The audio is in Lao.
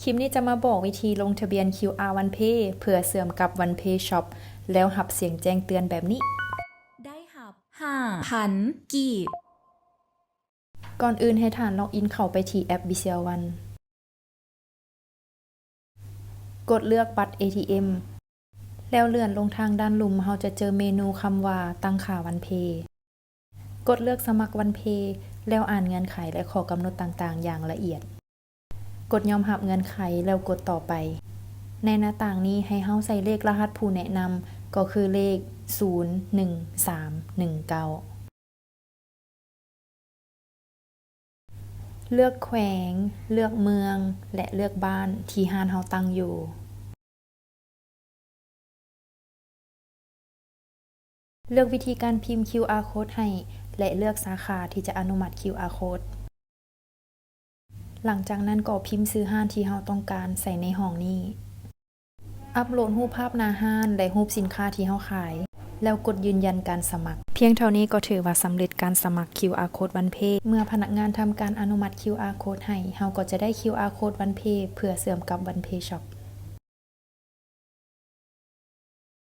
ຄລິບນີ້ຈະມາບອກວິທີລົງທະບຽນ ຄິວອາ OnePay ເພື່ອເຊື່ອມກັບ OnePay Shop ແລ້ວຮັບສຽງແຈ້ງເຕືອນແບບນີ້. ໄດ້ຮັບຫ້າພັນກີບ. ກ່ອນອື່ນໃຫ້ທ່ານລັອກອິນເຂົ້າໄປທີ່ແອັບ Visual One. ກົດເລືອກບັດ ເອທີເອັມ ແລ້ວເລື່ອນລົງທາງດ້ານລຸ່ມ, ເຮົາຈະເຈີເມນູຄຳວ່າ ຕັ້ງຄ່າວັນເພ. ກົດເລືອກສະໝັກວັນເພ ແລ້ວອ່ານເງື່ອນໄຂ ແລະ ຂໍ້ກຳນົດຕ່າງໆຢ່າງລະອຽດ. ກົດຍອມຮັບເງື່ອນໄຂ ແລ້ວກົດຕໍ່ໄປ. ໃນໜ້າຕ່າງນີ້ ໃຫ້ເຮົາໃສ່ເລກລະຫັດຜູ້ແນະນຳ ກໍຄືເລກ ສູນໜຶ່ງສາມໜຶ່ງເກົ້າ. ເລືອກແຂວງ, ເລືອກເມືອງ ແລະ ເລືອກບ້ານທີ່ຮ້ານເຮົາຕັ້ງຢູ່. ເລືອກວິທີການພິມ ຄິວອາ ໂຄດໃຫ້ ແລະ ເລືອກສາຂາທີ່ຈະອະນຸມັດ ຄິວອາ ໂຄດ. ຫຼັງຈາກນັ້ນກໍພິມຊື່ຮ້ານທີ່ເຮົາຕ້ອງການໃສ່ໃນຫ້ອງນີ້. ອັບໂຫຼດຮູບພາບໜ້າຮ້ານ ແລະ ຮູບສິນຄ້າທີ່ເຮົາຂາຍ ແລ້ວກົດຢືນຢັນການສະໝັກ. ພຽງເທົ່ານີ້ກໍຖືວ່າສຳເລັດການສະໝັກ ຄິວອາ ໂຄດວັນເພ. ເມື່ອພະນັກງານທຳການອະນຸມັດ ຄິວອາ ໂຄດໃຫ້, ເຮົາກໍຈະໄດ້ ຄິວອາ ໂຄດວັນເພ ເພື່ອເຊື່ອມກັບ OnePay Shop.